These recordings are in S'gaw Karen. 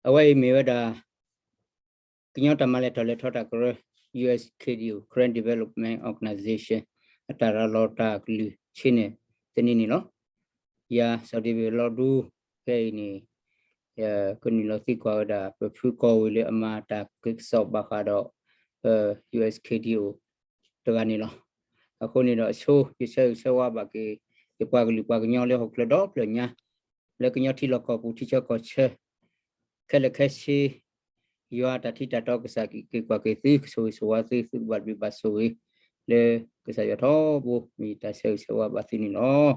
အဝဲအံၤမ့ၢ်ဝဲဒၣ် ကညီတၢ်မၤလဲၤထီၣ်လဲၤထီတၢ်ကရၢ ယူၢ်အ့ၣ်ခ့ၣ်ဒံၣ်အိၣ် Karen Development Organization အတၢ်ရၤလီၤတၢ်ကလုၢ်ဆ့ၣ်န့ၣ်တနံၤန့ၣ်လီၤ. ယၤ စီၤဒ့ဘ့ၣ် လီၤဒူ ဖဲအံၤန့ၣ် ကနုာ်လီၤသံကွၢ်ဝဲဒၣ် ပဖုကီၢ်ဝ့ၢ်လၢအမၤတၢ်ကစီၣ်ဘၣ်ဃးဒီး ပ ယူၢ်အ့ၣ်ခ့ၣ်ဒံၣ်အိၣ် တဂၤန့ၣ်လီၤ. အဃိန့ၣ်ဒီးအဆိ ယဆၢဂ့ၤဆၢဝါဘၣ်က့ၤ ယပှၤကလုာ်ပှၤကညီလၢဟီၣ်ခိၣ်ချၢဒီဖျၢၣ်ညါ လၢကညီထံလီၢ်ကီၢ်ပူၤ ထံဆၢကီၢ်ဆၢ ခဲလၢာ်ခဲဆ့ ယွၤတၢ်ထံတၢ်တီကစၢ်က့ၤကွၢ်က့ၤသု ကဆိၣ်ဂ့ၤဆိၣ်ဝါသု သုကဘၣ်ဘျုးဘၣ်ဆိၣ်ဂ့ၤ လၢကစၢ်ယွၤထီဘိ မ့ၢ်ယတၢ်ဆၢဂ့ၤဆၢဝါဘၣ်သုန့ၣ်လီၤ.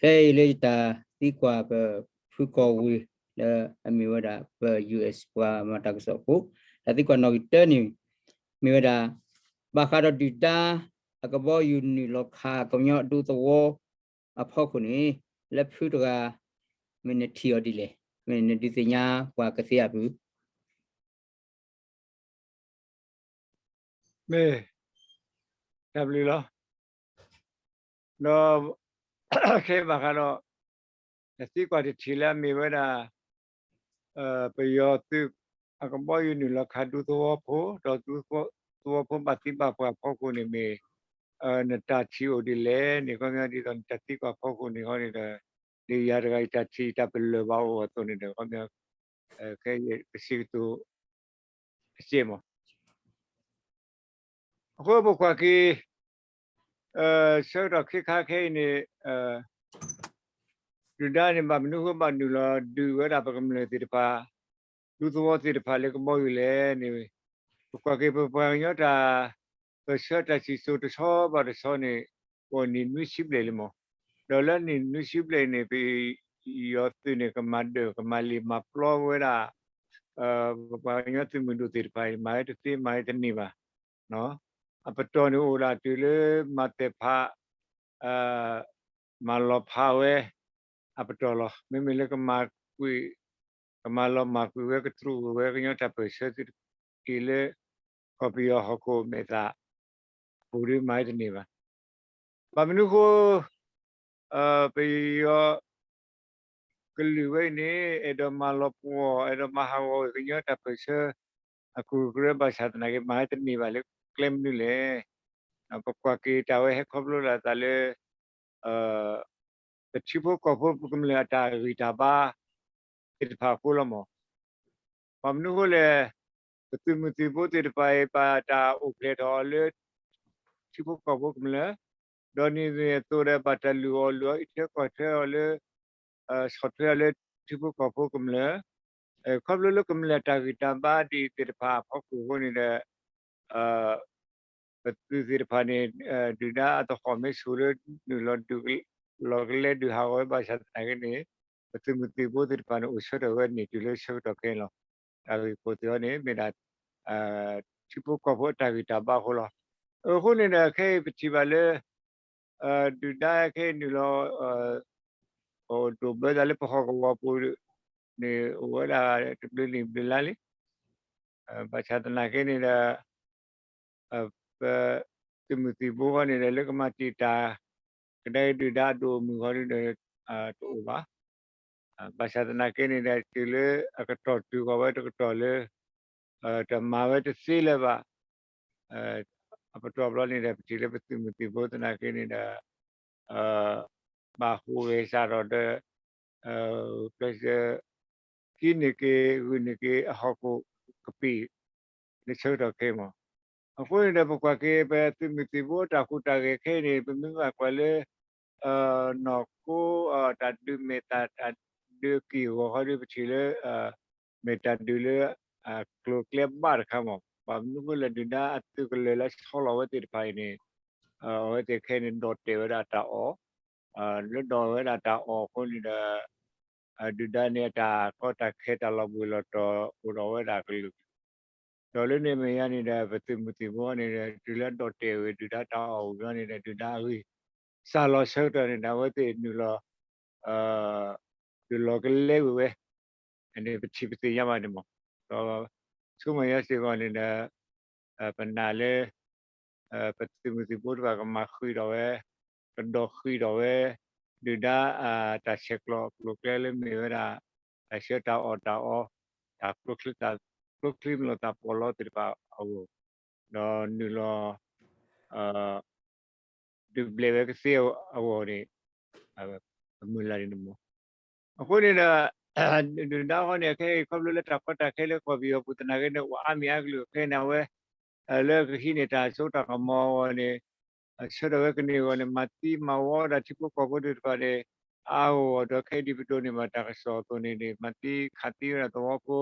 ခဲအံၤလၢယတၢ်သံကွၢ်ပဖုကီၢ်ဝ့ၢ် လၢအမ့ၢ်ဝဲဒၣ်ပ ယူၢ်အ့ၣ် ပှၤမၤတၢ်ကစီၣ်ဖိ တၢ်သံကွၢ်နီၣ်ဂံၢ်တၢန့ၣ် မ့ၢ်ဝဲဒၣ် ဘၣ်ဃးဒီးဒုၣ်ဒါ အကဘီယူၤနုာ်လီၤခးကညီဒူသဝီအဖီခိၣ်န့ၣ် လၢဖုတဂၤ မ့ၢ်နထံၣ်အီၤဒ်လဲၣ်, မ့ၢ်နဒုးသ့ၣ်ညါပှၤကသ့အပူၤ မ့ၢ် တၢ်ဘျုးလီၤ. ဒီး ခဲအံၤဘၣ်ဃးဒီး တၢ်သံကွၢ်တထံၣ်လၢအမ့ၢ်ဝဲဒၣ် ပယီၤသုး အကဘီယူၤနုာ်လီၤခးဒူသဝီဖိ ဒီးဒူသဝီဖိဘၣ်သံဘၣ်ပှၢ်အဖီခိၣ်န့ၣ်မ့ၢ် နတၢ်ထံၣ်အိၣ်ဒ်လဲၣ်န့ၣ် ခီပညီဒ်သိးနတၢ်သံကွၢ်အဖီခိၣ်န့ၣ်ဃီန့ၣ်ဒီး ဒ်ယၤတဂၤအံၤတၢ်ထံၣ်တၢ်ပလၢၢ်ဘၣ်အိၣ်အသိးန့ၣ်ဒီး ခီပညီ ခဲအံၤပစံးကတိၤ အစ့ၢ်မး အဃိပကွၢ်က့ၤ ဆၢကတီၢ်ခဲခါခဲအံၤန့ၣ် ဒုၣ်ဒါန့ၣ် ဘၣ်မနုၤဃိဘၣ်နုာ်လီၤဒုးဝဲဒၣ်ပကမျၢၢ်သ့ၣ်တဖၣ် ဒူသဝီသ့ၣ်တဖၣ်လၢကဘီယူၤလဲၣ်န့ၣ် ပကွၢ်က့ၤပပှၤကညီတၢ် ပဆၢတၢ်စံၣ်စိၤတဆီဘၣ်တဆီန့ၣ် အိၣ်နံၣ်နွံဆံဘျဲၣ်လံမး, ဒီးလၢနံၣ်နွံဆံဘျဲၣ်န့ၣ် ပယီၤသုးန့ၣ် ကမၤဒၢၣ် ကမၤလံာ်မၤပျီဝဲဒၣ် ပပှၤကညီသုးမုၢ်ဒိၣ်သ့ၣ်တဖၣ်အံၤ မၤဝဲတသ့မၤဝဲတန့ၢ်ဘၣ်. အပတီၢ်န့ၣ်အိၣ်ဒၣ်တုၤလၢမၤသဲၣ်ဖး မၤလီၤဖးဝဲ အပတီၢ်လီၤ. မ့မ့ၢ်လၢကမၤကွံာ် ကမၤလီၤမၢ်ကွံာ်ဝဲ ကတြူာ်ဝဲကညီတၢ်ပၢၢ်ဆၢသုးက့လၢ ကီၢ်ပယီၤဟီၣ်ခိၣ်မဲာ်သၣ် အပူၤဒ်မၤဝဲတန့ၢ်ဘၣ်. ဘၣ်မနုၤဃိ ပယီၤ ကလုာ်ဝဲအံၤန့ၣ် အဲၣ်ဒိးမၤလီၤပှီၢ် အဲၣ်ဒိးမၤဟးဂီၤဝဲကညီတၢ်ပၢၢ်ဆၢ အကရူၢ်ကရၢဘၣ်ဆၣ်သနာ်က့ မၤဝဲတန့ၢ်ဘၣ်လၢကျဲမနုၤလဲၣ်. ပကွၢ်က့ၤတၢ်ဝဲဟဲခီဖျိလၢအသးလၢ ပထံဖိကီၢ်ဖိပကမျၢၢ်အတၢ်ဂံၢ်တၢ်ဘါသ့ၣ်တဖၣ်အဃိလီၤမး. ဘၣ်မနုၤအဃိလဲၣ်, ပသုးမုၢ်သံၣ်ဘိသ့ၣ်တဖၣ်အံၤ ဘၣ်တၢ်အိၣ်ဖျဲၣ်ထီၣ်အီၤလၢ ထံဖိကီၢ်ဖိကမျၢၢ်, ဒီးန့ၣ်အသိးဒီး ဘၣ်တၢ်လုၢ်အီၣ်လုၢ်အီအံးထွဲကွၢ်ထွဲအီၤလၢ ဆီၣ်ထွဲအီၤလၢထံဖိကီၢ်ဖိကမျၢၢ်, ခီဖျိလၢကမျၢၢ်တၢ်ဂံၢ်တၢ်ဘါဒ်အံၤသ့ၣ်တဖၣ်အဖီခိၣ်အဃိန့ၣ်ဒီး ပသုးသ့ၣ်တဖၣ်န့ၣ် ဒုၣ်ဒါအသဟီၣ်မ့ၢ်ဆူၣ်လၢ နုာ်လီၤဒုး လီၤကလဲဒုးဟးဂီၤဝဲဘၣ်ဆၣ်သနာ်က့န့ၣ် ပသုးမုၢ်သံၣ်ဘိသ့ၣ်တဖၣ်န့ၣ် အိၣ်ဆၢထၢၣ်ဝဲန့ၣ်တုၤလၢဆၢကတီၢ်ခဲအံၤလီၤ. တၢ်ဂ့ၢ်ခိၣ်သ့ၣ်အံၤန့ၣ် မ့ၢ်ဒၣ် ထံဖိကီၢ်ဖိအတၢ်ဂံၢ်တၢ်ဘါအဃိလီၤ. အဃိန့ၣ်ဒီး ခဲအံၤပထံၣ်ဘၣ်လၢ ဒုၣ်ဒါခဲအံၤနုာ်လီၤ ဒိၣ်ဘၢသးလၢပဟီၣ်ကဝီၤပူၤန့ၣ် အိၣ်ဝဲဒၣ်တဘျုးနံၣ်ဘျုးလါလံ. ဘၣ်ဆၣ်သနာ်က့န့ၣ်ဒီး ပသုးမုၢ်သံၣ်ဘိဃီန့ၣ်ဒီး လၢကမၤတံာ်တာ် ကဒါက့ၤဒုၣ်ဒါအဒိၣ်အမုၢ်ဃီဒီး တအိၣ်ဘၣ်. ဘၣ်ဆၣ်သနာ်က့န့ၣ်ဒီး တုၤလၢအကတီၢ်တုၤဃီၤဝဲတကတီၢ်လၢ တမၤဝဲတသ့လၢၤဘၣ် အပတီၢ်ဘျီန့ၣ်ဒီး ပထံၣ်လၢပသုးမုၢ်သံၣ်ဘိသနာ်က့န့ၣ်ဒီး ဘၣ်ဟူးဂဲၤစးထီၣ်ဒီး ကျဲးစၢး က့ၤန့ၢ်က့ၤဂုာ်န့ၢ်က့ၤအဟီၣ်ခိၣ်ကပံာ် လၢဆၢကတီၢ်ခဲအံၤမး. အဃိန့ၣ်ဒီး ပကွၢ်က့ၤပသုးမုၢ်သံၣ်ဘိတၢ်ဟူးတၢ်ဂဲၤခဲအံၤန့ၣ် ပမ့ၢ်ဘၣ်ကွၢ်လၢ နီၢ်ခိ တၢ်ဒုးမဲာ်သၣ် တၢ်ဒုးအက့ၢ်အဂီၤဃီဒီး ပထံၣ်လၢ မဲာ်တၢ်ဒုးလၢ ကျိၤကျဲဘၣ်တခါမး. ဘၣ်မနုၤဃိလဲၣ် ဒုၣ်ဒါအသုးကလၢၤလၢဆီလီၤဝဲသ့ၣ်တဖၣ်အံၤန့ၣ် အဝဲသ့ၣ်ခဲအံၤန့ၣ် ဒီၣ်တဲာ်ဝဲဒၣ်တၢ်အီၣ် လၢဒီၣ်ဝဲဒၣ်တၢ်အီၣ်အဃိန့ၣ်ဒီး ဒုၣ်ဒါန့ၣ်အတၢ်ကီတၢ်ခဲတၢ်လီၤဘှံးလီၤတီၤအိၣ်ဒီးဝဲဒၣ်ကလုာ်ကလုာ် ဒီးလၢန့ၣ်အမဲာ်ညါန့ၣ်ဒီး ပသုးမုၢ်သံၣ်ဘိန့ၣ်ဒီး တုၤလၢအဒီၣ်တဲာ်ဝဲဒုၣ်ဒါတၢ်အီၣ်ဝံၤန့ၣ်ဒီး ဒုၣ်ဒါအဂံၢ်စၢ်လီၤဆၢကတီၢ်န့ၣ်ဒီး အဝဲသ့ၣ်နုာ်လီၤ ဒုးလီၤကလဲဝံၤဝဲ န့ၣ်ပထံၣ်ပသ့ၣ်ညါဘၣ်န့ၣ်မး. ဒီး ဆူမဲာ်ညါစ့ၢ်ကီးန့ၣ်ဒီး ပနာ်လၢ ပသုးမုၢ်သံၣ်ဘိတဖၣ်ကမၤဃံးဒီးဝဲ ကဒီးဃံးဒီးဝဲ ဒုၣ်ဒါ တၢ်ဆဲးကျိးကျိၤကျဲလၢမ့ၢ်ဝဲဒၣ် တၢ်ဆှၢတၢ်အီၣ်တၢ်အီ တၢ်ကျိချံ ကျိချံမျိာ်သၣ်ပီးလီသ့ၣ်တဖၣ်အဂီၢ်, ဒီးနုာ်လီၤ ဒုးဘျဲးဝဲကသ့အဂီၢ်န့ၣ် ပမုၢ်လၢ်န့ၣ်မ့ၢ် အဃိန့ၣ်ဒီး ဒုၣ်ဒါဃီန့ၣ် ခဲအံၤခီဖျိလၢတၢ်ကီတၢ်ခဲလၢကီၢ်ပယီၤပူၤသနာ်က့န့ၣ် အိၣ်အါမံၤအါကလုာ်ခဲအံၤန့ၣ် အဝဲ လၢကဟံးန့ၢ်တၢ်စိတၢ်ကမီၤအဂီၢ်န့ၣ် ဆၢထၢၣ်ဝဲကန့ၢ်အဂီၢ်န့ၣ် မၤသံမၤဝီဒၣ်ထံဖိကီၢ်ဖိသ့ၣ်တဖၣ်န့ၣ် အါဂီၢ်ဒီး ခဲအံၤဒ်ပဒိးန့ၢ်ဘၣ်တၢ်ကစီၣ်အသိးန့ၣ်န့ၣ် မၤသံခးသံဝဲဒၣ်သဝီဖိ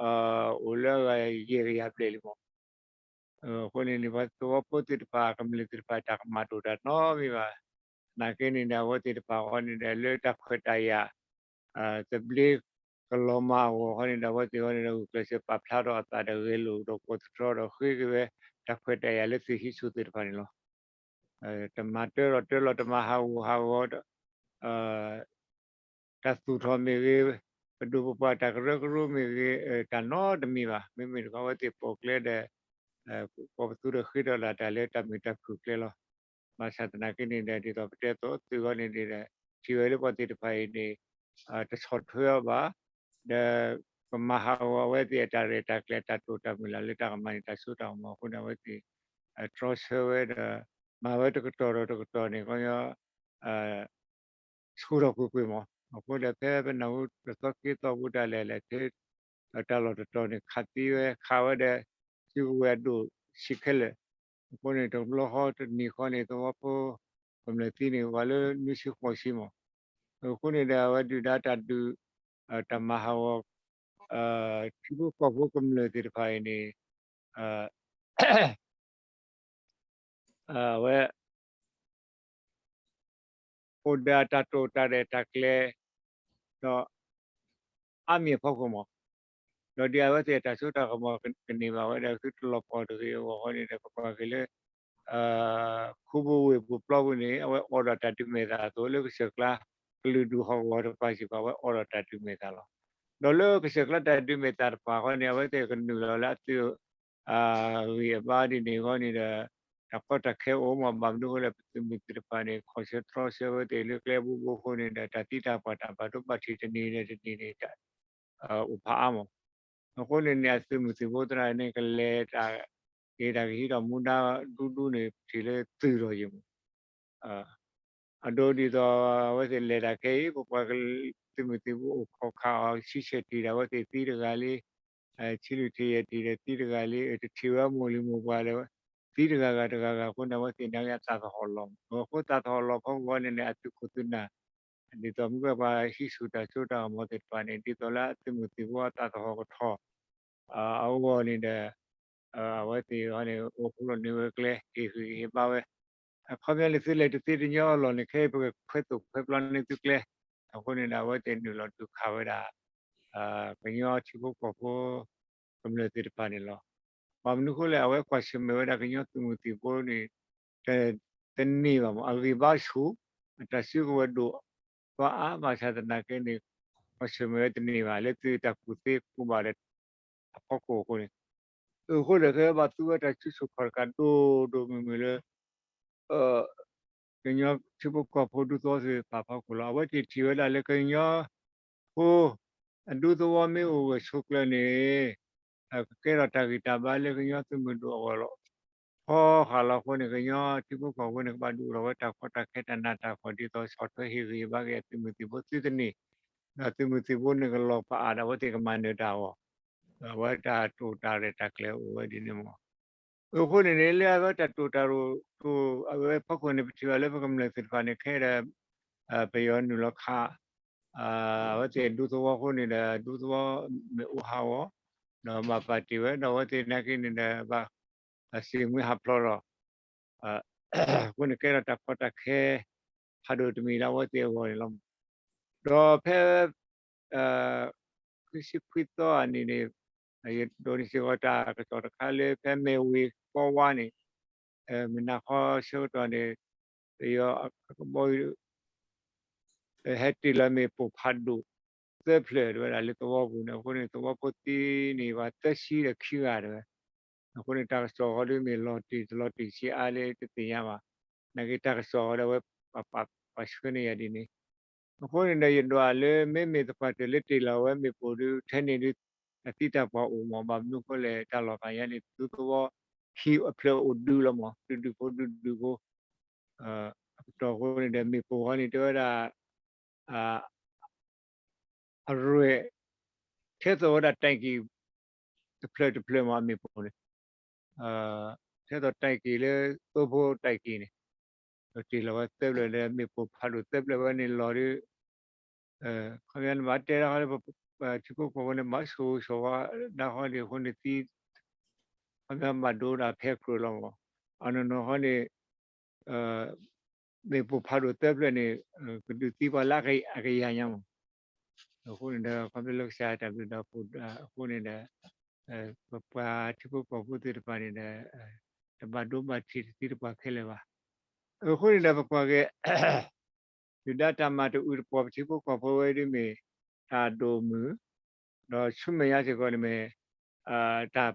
အိၣ်လၢအဂၤယဲၢ်ကယၤဘျဲၣ်လံမး. အဃိန့ၣ်န့ၣ် ပှၤသဝီဖိသ့ၣ်တဖၣ် ကမျၢၢ်သ့ၣ်တဖၣ် တၢ်ကမၤတအိၣ်တၢ်နီတမံၤဘၣ်. သနာ်က့န့ၣ်ဒီး အဝဲသ့ၣ်တဖၣ်ဃီန့ၣ်ဒီး လၢတၢ်ခွဲးတၢ်ယာ် သဘျ့ကလီၤမၢ်အဂီၢ်ဃီန့ၣ်ဒီး အဝဲသ့ၣ်ဃီန့ၣ်ဒီး ဂုာ်ကျဲးစၢးပာ်ဖျါထီၣ်အသးဒီးဂဲၤလိာ်ဒီးကိးသတြီဒီးဃ့က့ၤဝဲ တၢ်ခွဲးတၢ်ယာ်လၢသုးဟံးဆူၣ်သ့ၣ်တဖၣ်န့ၣ်လီၤ. တမၤတၢထီၣ်တၢလီၤ တမၤဟးဂူာ်ဟးဂီၤ တၢ်သူၣ်ထီၣ်မ့ၢ်ဂ့ၤ, ပဒိၣ်ပပှၢ်တၢ်ကရၢကရိမ့ၢ်ဂ့ၤ, တၢ်နီတမံၤဘၣ်. မ့မ့ၢ်တခီ အဝဲသ့ၣ်ပိာ်ကျဲဒီး ကိးပသူဒီးဃ့ထီၣ်ဒၣ်တၢ်လၢတၢ်မုာ်တၢ်ခုၣ်ကျဲလီၤ. ဘၣ်ဆၣ်သနာ်က့န့ၣ်ဒီး ဒ်သိးပတဲအသိးသုဂီၢ်န့ၣ်ဒီး ထံၣ်ဝဲလၢပှၤသ့ၣ်တဖၣ်အံၤန့ၣ် တဆီၣ်ထွဲအီၤဘၣ်, ဒီးကမၤဟးဂီၤအဝဲသ့ၣ်အတၢ်ရဲၣ်တၢ်ကျဲၤ တၢ်တိာ်တၢ်မုၢ်လၢ်လၢတၢ်ကမၤန့ၢ်တၢ်စိတၢ်ကမီၤအဃိန့ၣ် အဝဲသ့ၣ် တြီဆၢဝဲဒီး မၤဝဲတကတီၢ်ဒီးတကတီၢ်န့ၣ် ကညီ ဆူၣ်ထီၣ်ကွ့ၢ်ကွ့ၢ်မး. အဃိဒီးဖဲပနၢ်ဟူတသီက့ၤသီပူၤ တၢ်လဲၤလဲၤထဲ တၢ်လီၢ်တတီၤန့ၣ် ခးသံဝဲ ခးဝဲဒီး စုကဝဲၤအဒိၣ်ဆံးခဲလၢာ်. အဃိန့ၣ် တဘျီဃီတနံၤဃီန့ၣ် သဝီဖိကမျၢၢ်သံန့ၣ် ပှၤလၢနွံဆံဃိးဆံမး. အဃိန့ၣ်ဒီး အဝဲဒုၣ်ဒါတၢ်ဒုး တၢ်မၤဟးဂီၤ ထံဖိကီၢ်ဖိကမျၢၢ်သ့ၣ်တဖၣ်အံၤန့ၣ် အဝဲ အိၣ်ဒီးတၢ်တိာ်တၢ်ရဲၣ်တၢ်ကျဲၤ ဒီး အါမံၤအဖီခိၣ်မး, ဒီးဒ်အဝဲသ့ၣ်အတၢ်စိတၢ်ကမီၤကန့ၢ်ဘၣ်ဝဲဒီး သုတလီၤပှီၢ်တဂ့ၤအဂီၢ်ဃီန့ၣ်ဒီး ပကွၢ်က့ၤလၢ ခူပူၤဝ့ၢ်ပူၤပျီပူၤန့ၣ် အဝဲအိးထီၣ်တၢ်ဒုးမဲာ်သၣ်အသိး လၢကစၢၢ်ကျါ ကလုာ်ဒူၣ်ဟီၣ်ကဝီၤတပၤစ့ၢ်ကီး အဝဲအိးထီၣ်တၢ်ဒုးမဲာ်သၣ်လီၤ. ဒီးလၢကစၢၢ်ကျါတၢ်ဒုးမဲာ်သၣ်တပၤဃီန့ၣ် အဝဲသ့ၣ်ကနုာ်လီၤလၢအသုး ဂံၢ်အဘါဒ်န့ၣ်အဂီၢ်န့ၣ်ဒီး တၢ်ကီတၢ်ခဲအိၣ်မး ဘၣ်မနုၤအဃိလဲၣ် ပသုးမုၢ်သ့ၣ်တဖၣ်န့ၣ် ခီၣ်ဆၢတြီဆၢဝဲသ့ၣ်လၢကျဲဘိဘိအဃိန့ၣ်ဒီး တၢ်သံတၢ်ပှၢ်တၢ်ဘၣ်ဒိဘၣ်ထံးတနံၤဒီးတနံၤန့ၣ် အိၣ်ဖးအါမး. အဃိန့ၣ်န့ၣ် အသုးမုၢ်သံၣ်ဘိသရၣ်န့ၣ် ကလဲၤတၢ်က့ၤတၢ်ကဟံးထီၣ်မူဒါဒူဒူန့ၣ် ပထံၣ်လၢသုးထီၣ်ယံၤမး အဒိဒ်သိးအဝဲသ့ၣ်လဲၤတၢ်ခဲအံၤ ပပှၤသုးမုၢ်သံၣ်ဘိအိၣ်ခိးခးအီၤ ဆံဆဲးတံၢ်ဒီး အဝဲသ့ၣ်သံတဂၤလံ, ဆံလွံၢ်ထံၣ်ယဲၢ်ထံၣ်ဒီးသံတဂၤလံ, တထံၣ်ဝဲမိၢ်လံၤမိၢ်ပှၢ်လၢ သံတဂၤဂၤတဂၤဂၤအဃိန့ၣ် အဝဲသ့ၣ်န့ၣ်အသးသဟီၣ်လီၤ. အဃိသးသဟီၣ်လီၤခီဂီၢ်န့ၣ်န့ၣ် အသုးခိၣ်သုးနၢ် ဒ်သိးမ့ၢ်ကွၢ်ပှၤဟံးဆူၣ်တၢ်စိတၢ်ကမီၤသ့ၣ်တဖၣ်န့ၣ် ဒ်သိးလၢအသုးမုၢ်သံၣ်ဘိအသးသဟီၣ်ကထီၣ် အဂီၢ်န့ၣ်ဒီး အဝဲသ့ၣ်န့ၣ် အိၣ်ဖှိၣ်လီၤန့ၢ်ဝဲကျဲ ဟ့ၣ်ဂံၢ်ဟ့ၣ်ဘါဝဲ အခီပညီန့ၣ် သုလဲၤတသ့တညီအလီၢ်န့ၣ် ခဲအံၤပကခွဲးသိၣ်ခွဲးပျီန့ၢ်သုကျဲ, အဃိန့ၣ်ဒီး အဝဲသ့ၣ်နုာ်လီၤဒုးခးဝဲဒၣ် ကညီထံဖိကီၢ်ဖိ ကမျၢၢ်သ့ၣ်တဖၣ်န့ၣ်လီၤ. ဘၣ်မနုၤအဃိလဲၣ် အဝဲကွၢ်ဆၢၣ်မဲာ်ဝဲဒၣ်ကညီသုးမုၢ်သံၣ်ဘိန့ၣ် တန့ၢ်ဘၣ်မး အဂံၢ်ဘါဆူၣ် အတၢ်စုကဝဲၤဒိၣ် ပှၤအါဘၣ်ဆၣ်သနာ်က့န့ၣ် ကွၢ်ဆၢၣ်မဲာ်ဝဲတန့ၢ်ဘၣ် လၢသုးတၢ်ကူၣ်သ့ကူၣ်ဘၣ်ဒီး အဖီခိၣ်အဃိန့ၣ်, အဃိဒီးခဲအံၤဘၣ်သူဝဲတၢ်စုဆူၣ်ခီၣ်တကးဒိၣ်ဒိၣ်မုၢ်မုၢ်လၢ ကညီထံဖိကီၢ်ဖိဒူသဝီသ့ၣ်တဖၣ်အဖီခိၣ်လီၤ. အဝဲသ့ၣ်ထံၣ်ဝဲဒၣ်လၢကညီဖိ အဒူသဝီမ့ၢ်အိၣ်ဂၢၢ်ဆိးကျၢၤန့ၣ် ကကဲထီၣ်တၢ်ဂံၢ်တၢ်ဘါလၢကညီသုးမုၢ်ဒိၣ်အဂီၢ်လီၤ. ဖီဃာ်လီၤအဃိန့ၣ် ကညီထံဖိကီၢ်ဖိန့ၣ် ကဘၣ်ဒုးအိၣ်ထီၣ်ဝဲတၢ်ကီတၢ်ခဲတၢ်နးတၢ်ဖှီၣ် ဒ်သိးဆီၣ်ထွဲဟ့ၣ်ဂံၢ်ဟ့ၣ်ဘါက့ၤအသုးမုၢ်သံၣ်ဘိသုတန့ၢ်, ဒီးသုးမုၢ်သံၣ်ဘိန့ၣ်ကလီၤပာ်အါဒီးအဝဲသ့ၣ်ကမၤနၢၤတၢ်အဂီၢ်, အဝဲတၢ်တိာ်တၢ်ရဲၣ်တၢ်ကျဲၤအိၣ်ဝဲဒ်န့ၣ်မး. အဃိန့ၣ်န့ၣ် လၢအဝဲတၢ်တိာ်တၢ်ရိၣ်တိာ်အဝဲဖီခိၣ်န့ၣ် ပထံၣ်ဘၣ်လၢပကမျၢၢ်သ့ၣ်တဖၣ်န့ၣ် ခဲဒီး ပယီၤနုာ်လီၤခး အဝဲသ့ၣ်ဒူသဝီအဃိန့ၣ်ဒီး ဒူသဝီမ့ၢ်အိၣ်ဟးဂီၤ ဒီးဘၣ်ပာ်တ့ၢ်ဝဲ ဒီးအဝဲသ့ၣ်နာ်က့န့ၣ်ဒီး ဘၣ်စံၣ်မှံဟးဖျိးဒီး အဃိန့ၣ်ကဲထီၣ်တၢ်ကီတၢ်ခဲ ဖးဒိၣ်တမံၤလၢအဝဲသ့ၣ်အဂီၢ်န့ၣ်လီၤ. ဒီးဖဲ ခံဆံခွံသီအနံၤန့ၣ် ယဒိးန့ၢ်စ့ၢ်ကီးတၢ်ကစီၣ်တခါလၢဖဲမဲၢ်ဝ့ၤကီဝါန့ၣ် မုၢ်နၤခီဆၢကတီၢ်န့ၣ် ပယီၤအကဘီယူၤ ဟဲတ့ၢ်လီၤမ့ၣ်ပိၢ်ဖးဒိၣ် သၢဖျၢၣ်တဝဲဒၣ်လၢသဝီပူၤန့ၣ် အဃိန့ၣ် သဝီဖိသံန့ၣ် ပှၤသၢဆံဒီးခံဂၤတဝဲ အဃိန့ၣ် တၢ်ကစီၣ်ဃီဒုးမ့ၢ်လီၤတံၢ်တလီၤတံၢ်ဆံးအါလၢတသ့ၣ်ညါဘၣ်. နာ်က့တၢ်ကစီၣ်ဃီဒီးအဝဲ ပှၤဆှၢန့ၢ်ယၤဒ်န့ၣ် အဃိန့ၣ်ဒီးယဒွးလၢမ့မ့ၢ်သပှၢ်တၢၢ်လၢတ့ၢ်လီၤဝဲမ့ၣ်ပိၢ်ဒုး ထဲန့ၣ်ဒုး တၢ်သံတၢ်ပှၢ်အိၣ်မး ဘၣ်မနုၤအဃိလဲၣ် တၢ်လီၢ်ဖးယံၤန့ၣ် ဒူသဝီ ခံအဖျၢၣ်အိၣ်ဒုးလီၤမး ဒုးဒုးဖိဒုးဒုးဖိ အကတီၢ်အဃိန့ၣ်ဒီး မ့ၣ်ပိၢ်ဃီန့ၣ်တဲဝဲဒၣ် အရဲၣ် ထဲသိးဝဲဒၣ်တၢ်ကံၣ် တဖျၢၣ်တဖျၢၣ်မး အမ့ၣ်ပိၢ်န့ၣ် ထဲသိးတၢ်ကံၣ်လၢသိဖိတၢ်ကံၣ်န့ၣ် တ့ၢ်လီၤဝဲသၢဖျၢၣ်ဒီး မ့ၣ်ပိၢ်ဖးဒိၣ်သၢဖျၢၣ်ဝဲန့ၣ်လီၤဒီး ခီပညီနဘၣ်တဲဒၣ်ဃီလၢ ထံဖိကီၢ်ဖိန့ၣ် ဘၣ်ဆိၣ်ဂ့ၤဆိၣ်ဝါဒၣ်ဃီဒံးအဃိန့ၣ်သံ ခီပညီဘၣ်ဒိဒၣ်ဖဲကြၢးလီၤမး အနီၢ်နီၢ်ဃီန့ၣ် မ့ၣ်ပိၢ်ဖးဒိၣ်သၢဖျၢၣ်န့ၣ် ကဒုးသံပှၤလၢအကယၤညါမး အဃိန့ၣ်ဒီး ခီဖျိလၢကစၢ်တၢ်ဘျုးတၢ်ဖှိၣ်အဃိန့ၣ်ဒီး ပပှၤထံဖိကီၢ်ဖိသ့ၣ်တဖၣ်န့ၣ်ဒီး တဘၣ်ဒိဘၣ်ထံးတသံတပှၢ်ခဲလၢာ်ဘၣ်. အဃိန့ၣ်ဒီးပကွၢ်က့ၤ ဒုၣ်ဒါတၢ်မၤတအုးတပှီၤ ပထံဖိကီၢ်ဖိဝဲဒ်မ့ၢ် တၢ်ဒိၣ်မုၢ် ဒီးဆူမဲာ်ညါစ့ၢ်ကီးန့ၣ်မ့ၢ် တၢ်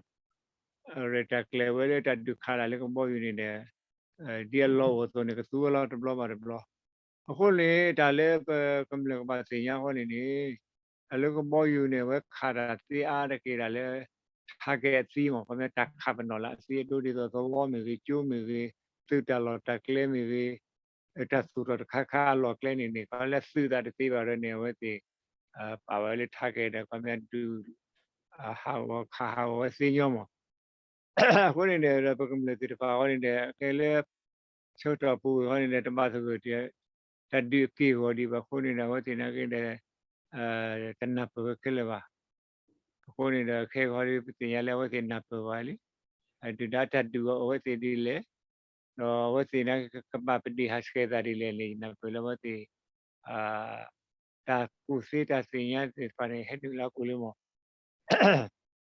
ရဲၣ်တၢ်ကျဲၤဝဲလၢတၢ်ဒုးခးတၢ်လၢကဘီယူၤန့ၣ်ဒီး ဒ်အလီၢ်အိၣ်အသိးန့ၣ် ကသူဝဲလီၤတဘျီဘၣ်တဘျီ. အဃိန့ၣ် တၢ်လၢပကမျၢၢ်ကဘၣ်သ့ၣ်ညါအဃိန့ၣ်န့ၣ် တၢ်လၢကဘီယူၤန့ၣ် အဝဲခးတၢ်သ့အါတက့ၢ်ဒၣ်လၢ target အသံမး ခီပညီတၢ်ခးပနီၣ်လၢအသံအဒိ ဒ်သိးသဝီမ့ၢ်ဂ့ၤ ကၠိမ့ၢ်ဂ့ၤ သုးတၢ်လီၢ်တၢ်ကျဲမ့ၢ်ဂ့ၤ တၢ်သူၣ်ထီၣ်တခါခါအလီၢ်ကျဲန့ၣ်န့ၣ် ခီလၢသုးသးတသ့ဘၣ်ဒီးန့ၣ် အဝဲသ့ၣ် ပာ်ဝဲလၢ target ဒီး ခီပညီဒုး ဟးဂီၤခးဟးဂီၤဝဲသ့ညီမး အဃိန့ၣ်ဒီး ပကမျၢၢ်သ့ၣ်တဖၣ်အဂီၢ်န့ၣ်ဒီး ကဲလၢ ဆၢကတီၢ်ပူၤဝံၤအဂီၢ်န့ၣ်ဒီး တဘၣ်သဂၢၢ် တၢ်ဒုးအက့ၢ်အဂီၤဒံးဘၣ်အဃိန့ၣ်ဒီး အဝဲသ့ၣ်နာ်က့ဒီး တနၢ်ပၢၢ်ဝဲခဲလၢာ်ဘၣ်. အဃိန့ၣ်ဒီး ခဲအံၤဃီဒီး ပသ့ၣ်ညါလၢအဝဲသ့ၣ်နၢ်ပၢၢ်ဘၣ်လံ ဒုၣ်ဒါတၢ်ဒုးအဝဲသ့ၣ်ဒ်လဲၣ်, ဒီးအဝဲသ့ၣ်နာ်က့ ကဘၣ်ပဒ့ၣ်ဟးဆှဲးသးဒ်လဲၣ်န့ၣ် ယနၢ်ပၢၢ်လၢအဝဲသ့ၣ် တၢ်ကူၣ်သ့တၢ်သ့ၣ်ညါသ့ၣ်တဖၣ်န့ၣ် ဟဲနုာ်လၢအပူၤလံမး.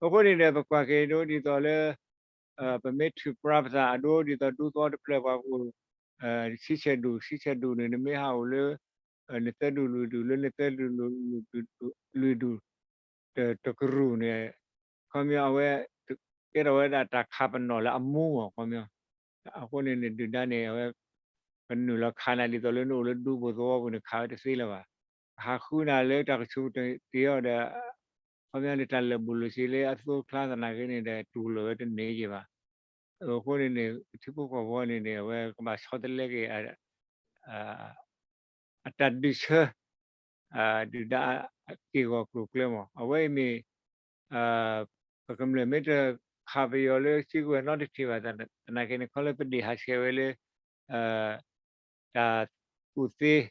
အဃိန့ၣ်ဒီး ပကွၢ်က့ၤဒ်သိးလၢ ပမ့ၢ်ထုးပြါပသးအဒိဒ်သိးဒူသီတဖျၢၣ်ပှၤကအိၣ် ဆံဆဲးဒူၣ် ဆံဆဲးဒူၣ်န့ၣ် နမ့ၢ်ဟးအိၣ်လၢ နသၢဒူၣ်လွံၢ်ဒူၣ် လၢနသၢဒူၣ်လွံၢ်ဒူၣ် တကရူၢ်န့ၣ် ခီပညီအဝဲ ကဲထီၣ်ဝဲဒၣ်တၢ်ခးပနီၣ်လၢအမူမး ခီပညီ အဃိန့ၣ်န့ၣ် ဒုၣ်ဒါန့ၣ် အဝဲ ကနုာ်လီၤခးနၤဒ်သိးလၢနအိၣ်လၢဒူပူၤသဝီပူၤန့ၣ် ခးဝဲတသ့လၢၤဘၣ်. ကဟးဃုနၤလၢတၢ်ကဆူးကတ့ၢ်အီၤဒီး ခီပညီန့ၣ် တၢ်လၢာ်ဘူၣ်လၢာ်စ့လၢအသိအကျါသနာ်က့န့ၣ်ဒီး တူၢ်လိာ်ဝဲတန့ၢ်က့ၤဘၣ်. အဃိန့ၣ်န့ၣ် ပထံဖိကီၢ်ဖိန့ၣ်န့ၣ် အဝဲကဘၣ်ဆီတလဲက့ၤ အတၢ်ဒုးဆၢ ဒုၣ်ဒါအက့ၢ်အဂီၤကျိၤကျဲမး အဝဲအံၤမ့ၢ် ပကမျၢၢ်မ့ၢ်တခးပယီၤလၢစုကဝဲၤနီတထံၣ်ဘၣ် သနာ်က့န့ၣ် ခီလၢပဒ့ၣ်ဟးဆှဲးဝဲလၢ တၢ်ကူၣ်သ့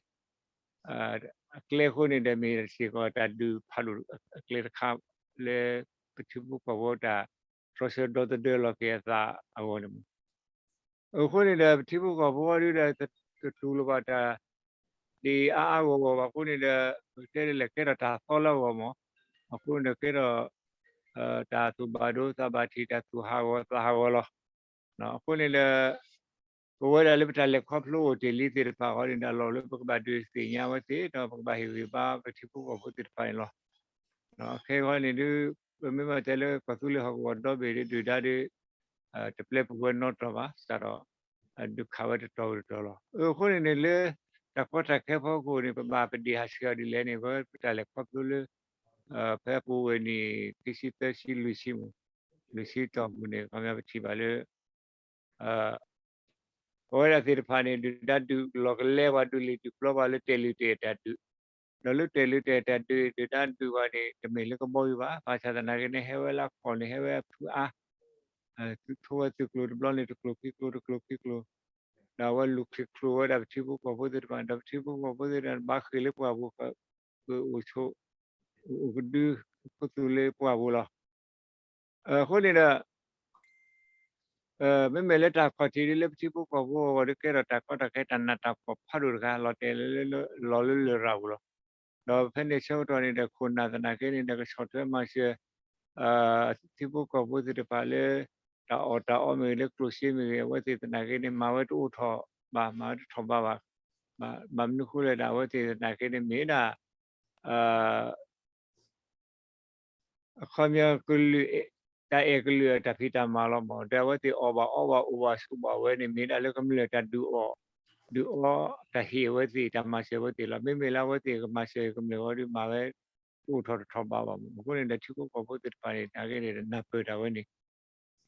အကျဲအဃိန့ၣ်ဒီး မ့ၢ်စ့ၢ်ကီးတၢ်ဒုးဖးဒိၣ်အကျဲတခါ လၢပထံဖိကီၢ်ဖိတၢ်တြီဆၢဒီသဒၢလီၤက့ၤအသးအဂီၢ်န့ၣ်မး အဃိန့ၣ်ဒီး ပထံဖိကီၢ်ဖိအံၤဒီး တတူၢ်လိာ်ဘၣ်တၢ် ဒ်အါအါဂီၢ်ဂီၢ်ဘၣ်အဃိန့ၣ်ဒီး ပကတဲဒ်လဲၣ် ကဲထီၣ်တၢ်သီလၢအဂီၢ်မး အဃိန့ၣ်ဒီးကဲထီၣ် တၢ်သူၣ်ဘၣ်ဒိသးဘၣ်ထံး တၢ်သူၣ်ဟးဂီၤသးဟးဂီၤလီၤ. အဃိန့ၣ်ဒီး ပဝဲဒၣ်လၢပတၢ်လဲၤခီဖျိအိၣ်တ့ၢ်လံသ့ၣ်တဖၣ်အဂီၢ်န့ၣ်ဒီး အလီၢ်လၢပကဘၣ်ဒုးသ့ၣ်ညါဝဲသ့ၣ် ဒီးပကဘၣ်ဟ့ၣ်ဂံၢ်ဘါပထံဖိကီၢ်ဖိသ့ၣ်တဖၣ်န့ၣ်လီၤ. ခဲအံၤန့ၣ်ဒုး ပမ့ၢ်ဘၣ်တဲလၢကီၢ်သူလ့ၤဟီၣ်ကဝီၤဒီဘ့ၣ်ဒုး ဒုၣ်ဒါဒုး တပျဲပူၤဝဲနီတတီၤဘၣ် စးထီၣ် ဒုးခးဝဲတတီၤဝဲတတီၤလီၤ. အဃိန့ၣ်န့ၣ်လၢ တၢ်ကီတၢ်ခဲဖီခိၣ်န့ၣ် ပဘၣ်ပဒ့ၣ်ဟးဆှဲးအီၤဒ်လဲၣ်န့ၣ် ပဝဲပတၢ်လဲၤခီဖျိလၢ ဖဲပူၤဝဲန့ၣ် ခံဆံသၢဆံလွံၢ်ဆံမး လွံၢ်ဆံတီၢ်ပူၤန့ၣ် ခီပညီပထံၣ်ဘၣ်လၢ ပဝဲဒၣ်သ့ၣ်တဖၣ်န့ၣ် ဒုၣ်ဒါဒုးလီၤကလဲပှၤ ဒုးလံာ်ဒုးပျီပှၤလၢတဲာ်လုၢ်တဲာ်တၢ်ဒုး, ဒီးလၢတဲာ်လုၢ်တဲာ်တၢ်ဒုး ဒုၣ်ဒါဒုးပှၤန့ၣ် တမ့ၢ်လၢကဘီယူၤဘၣ်. ဘၣ်ဆၣ်သနာ်က့န့ၣ် ဟဲဝဲလၢအခီၣ်န့ၣ် ဟဲဝဲအဖုအါ, ထိဝဲသုးကျိၤတဘျီန့ၣ် တကျိၤခံကျိၤ တကျိၤခံကျိၤ, ဒီးအဝဲလူၤခရံာ်ချိၣ်ဝဲဒၣ်ပထံဖိကီၢ်ဖိသ့ၣ်တဖၣ် ဒီးပထံဖိကီၢ်ဖိသ့ၣ်တဖၣ် ဘၣ်ဃ့ၢ်လၢပှၢ်ပူၤ အိၣ်ဆိး အိၣ်ကဒု အိၣ်ခူသူၣ်လၢပှၢ်ပူၤလီၤ. အဃိန့ၣ်ဒီး မ့မ့ၢ်လၢတၢ်ခီၣ်ထံးဒ်လၢပထံဖိကီၢ်ဖိအဂီၢ်ဒီး ကဲထီၣ်တၢ်ကီတၢ်ခဲတၢ်နးတၢ်ဖှီၣ်ဖးဒိၣ်တဂၤ လီၤတဲာ်လၢ လီၤလၢလရာ်ပူၤလီၤ. ဒီးဖဲန့ၣ်ဆၢကတီၢ်န့ၣ်ဒီး ခိၣ်နၢ်သနာ်က့န့ၣ်ဒီး ကဆီၣ်ထွဲမၤစၢၤ ထံဖိကီၢ်ဖိသ့ၣ်တဖၣ်လၢ တၢ်အီၣ်တၢ်အီမ့ၢ်ဂ့ၤ လၢကျိၣ်စ့မ့ၢ်ဂ့ၤ အဝဲသ့ၣ်သနာ်က့န့ၣ် မၤဝဲတအိၣ်ထီၣ်ဘၣ် မၤဝဲတထီၣ်ဘးဘၣ်. ဘၣ်မနုၤဃိလဲၣ်ဒီး အဝဲသ့ၣ်သနာ်က့န့ၣ်မ့ၢ်ဒၣ် အခီပညီကလုာ် တၢ်အဲၣ်ကလုာ်အတၢ်ဖံးတၢ်မၤလီၤမး ဒီးအဝဲသ့ၣ်အီၣ်ဘၣ်အီဘၣ် အိၣ်ဘၣ်ဆိးဘၣ်ဝဲန့ၣ် မ့ၢ်ဒၣ်လၢကမျၢၢ်တၢ်ဒုးအီၣ် ဒုးအီ တၢ်ဟ့ၣ်အဝဲသ့ၣ် တၢ်မၤစၢၤအဝဲသ့ၣ်လီၤ. မ့မ့ၢ်လၢအဝဲသ့ၣ်ကမၤစၢၤကမျၢၢ်ဝဲဒီး မၤဝဲ တအိၣ်ထီၣ်တထီဘးဘၣ်မး. အဃိန့ၣ်ဒီး ထံဖိကီၢ်ဖိသ့ၣ်တဖၣ်န့ၣ် နာ်က့န့ၣ်ဒီး နၢ်ပၢၢ်တၢ်ဝဲန့ၣ်,